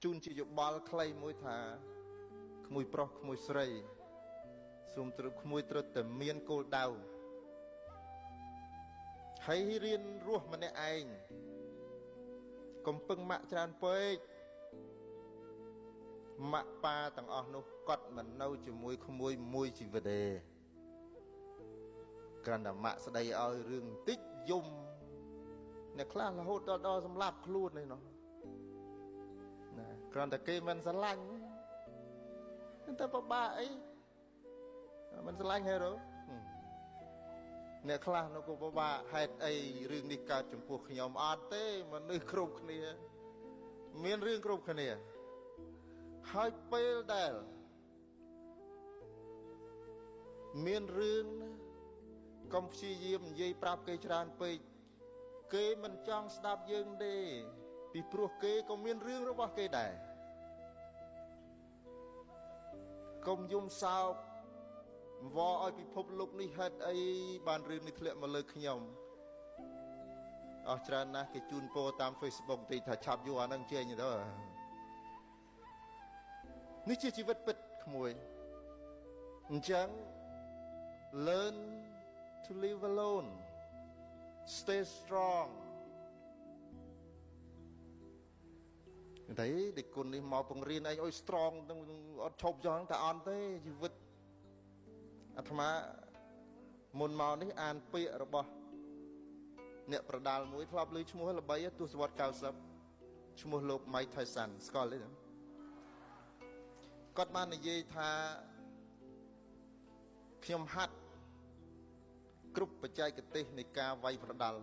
ជូនជាយោបល់ខ្លីមួយថាក្មួយប្រុសក្មួយស្រីសូមត្រូវក្មួយត្រូវតែមានគោលដៅហើយរៀនរស់ម្នាក់ឯងកុំពឹងម៉ាក់ច្រើនពេកម៉ាក់ប៉ាទាំងអស់នោះគាត់មិននៅជាមួយក្មួយមួយជីវិតទេគ្រាន់តែម៉ាក់ស្ដីឲ្យរឿងបន្តិចយំអ្នកខ្លះរហូតដល់សម្លាប់ខ្លួនឯនោះណាគ្រាន់តែគេមិនស្រឡាញ់តែពិបាកអីមិនស្រឡាញ់ហេរ៉ូអ្នកខ្លះនោះក៏ពិបាកហេតុអីរឿងនេះកើតចំពោះខ្ញុំអត់ទេមនុស្សគ្រប់គ្នាមានរឿងគ្រប់គ្នាហើយពេលដែលមានរឿងកុំព្យាយាមនិយាយប្រាប់គេច្រើនពេកគេមិនចង់ស្ដាប់យើងទេពីព្រោះគេក៏មានរឿងរបស់គេដែរកុំយំសោកវល់ឲ្យពិភពលោកនេះហេតុអីបានរឿងនេះធ្លាក់មកលើខ្ញុំអស់ច្រើនណាស់គេជូនពរតាម Facebook តិចថាឆាប់យូរអានឹងចេញទៅនេះជាជីវិតពិតក្មួយអញ្ចឹង learn to live alone, stay strong តែដេកគុណនេះមកបង្រៀនឯងឲ្យ strong អត់ឈប់ចង់តែអន់ទេជីវិតអាត្មាមុនមកនេះអានពាក្យរបស់អ្នកប្រដាល់មួយធ្លាប់ឮឈ្មោះល្បីទសវត្ស90ឈ្មោះលោក Mike Tyson ស្គាល់ទេគាត់បាននិយាយថាខ្ញុំហាត់គ្រប់បច្ចេកទេសនៃការវាយប្រដាល់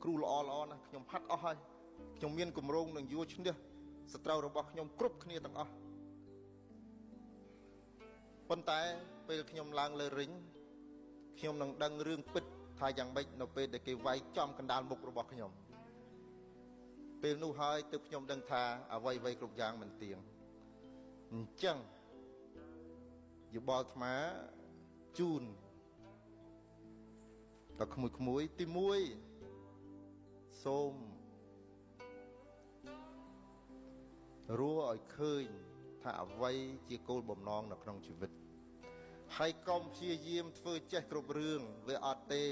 គ្រូល្អល្អណាស់ខ្ញុំហាត់អស់ហើយខ្ញុំមានគម្រោងនឹងយកឈ្នះសត្រូវរបស់ខ្ញុំគ្រប់គ្នាទាំងអស់ប៉ុន្តែពេលខ្ញុំឡើងលើរិញខ្ញុំនឹងដឹងរឿងពិតថាយ៉ាងម៉េចនៅពេលដែលគេវាយចំកណ្ដាលមុខរបស់ខ្ញុំពេលនោះហើយទើបខ្ញុំដឹងថាអ្វីៗគ្រប់យ៉ាងមិនទៀងអញ្ចឹងយោបល់អាត្មាជូនដល់ក្មួយៗទី1សូមរស់ឲ្យឃើញថាអ្វីជាគោលបំណងនៅក្នុងជីវិតហើយកុំព្យាយាមធ្វើចេះគ្រប់រឿងវាអត់ទេ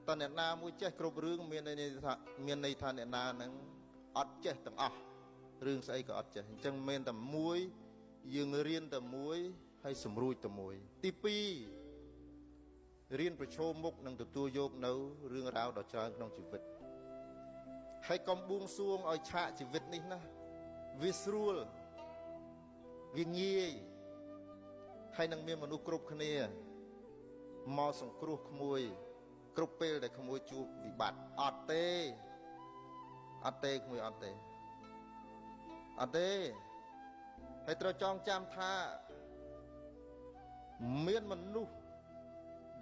តើអ្នកណាមួយចេះគ្រប់រឿងមានន័យថាអ្នកណានឹងអត់ចេះទាំងអស់រឿងស្អីក៏អត់ចេះអញ្ចឹងមានតែមួយយើងរៀនតែមួយហើយសម្រួចតែមួយទី2រៀនប្រឈមមុខនឹងទទួលយកនៅរឿងរ៉ាវដ៏ច្រើនក្នុងជីវិតហើយកុំបួងសួងឲ្យឆាកជីវិតនេះណាវាស្រួលវាងាយហើយនឹងមានមនុស្សគ្រប់គ្នាមកសង្គ្រោះក្មួយគ្រប់ពេលដែលក្មួយជួបវិបត្តិអត់ទេអត់ទេក្មួយអត់ទេអត់ទេហើយត្រូវចងចាំថាមានមនុស្ស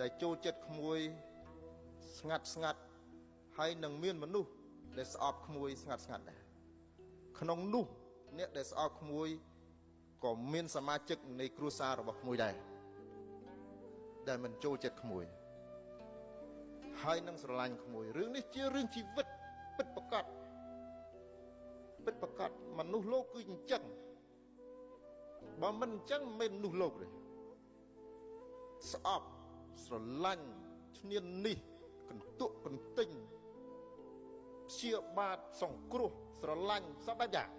ដែលចូលចិត្តក្មួយស្ងាត់ស្ងាត់ហើយនឹងមានមនុស្សដែលស្អប់ក្មួយស្ងាត់ស្ងាត់ដែរក្នុងនោះអ្នកដែលស្អប់ក្មួយក៏មានសមាជិកនៃគ្រួសាររបស់ក្មួយដែរដែលមិនចូលចិត្តក្មួយហើយនឹងស្រឡាញ់ក្មួយរឿងនេះជារឿងជីវិតពិតប្រាកដពិតប្រាកដមនុស្សលោកគឺអញ្ចឹងបើមិនអញ្ចឹងមិនមនុស្សលោកទេស្អប់ស្រឡាញ់ឈ្នានេះកន្ទក់កន្ទិញព្យាបាទសង្គ្រោះស្រឡាញ់សពបែបយ៉ាង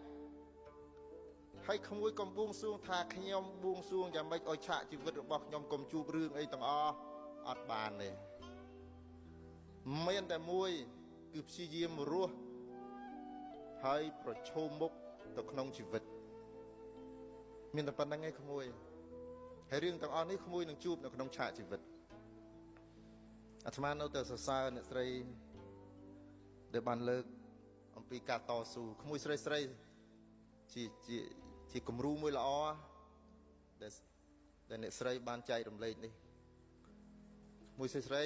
ហើយក្មួយកំបួងសួងថាខ្ញុំបួងសួងយ៉ាងម៉េចឲ្យឆាកជីវិតរបស់ខ្ញុំកុំជួបរឿងអីទាំងអស់អត់បានទេមានតែមួយគឺព្យាយាមរស់ហើយប្រឈមមុខទៅក្នុងជីវិតមានតែប៉ុណ្្នឹងឯងក្មួយហើយរឿងទាំងអស់នេះក្មួយនឹងជួបនៅក្នុងឆាកជីវិតអាត្មានៅតែសរសើរអ្នកស្រីដែលបានលើកអំពីការតស៊ូក្មួយស្រីស្រីជាជាជាគំរូមួយល្អដែលអ្នកស្រីបានចែករំលែកនេះមួយស្រីស្រី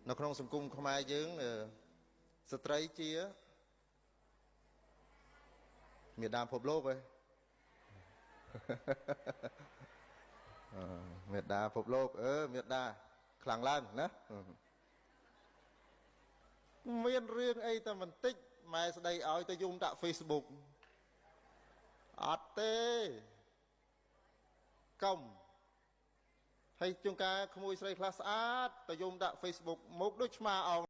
នៅក្នុងសង្គមខ្មែរយើងស្ត្រីជាមេដាភពលោកហ៎មេដាភពលោកមេដាខ្លាំងឡើងណាមានរឿងអីតែបន្តិច ម៉ែស្ដីឲ្យទៅយំដាក់ Facebook អត់ទេកុំហើយជួនកាលក្មួយស្រីខ្លះស្អាតទៅយំដាក់ Facebook មកដូចឆ្មាអោង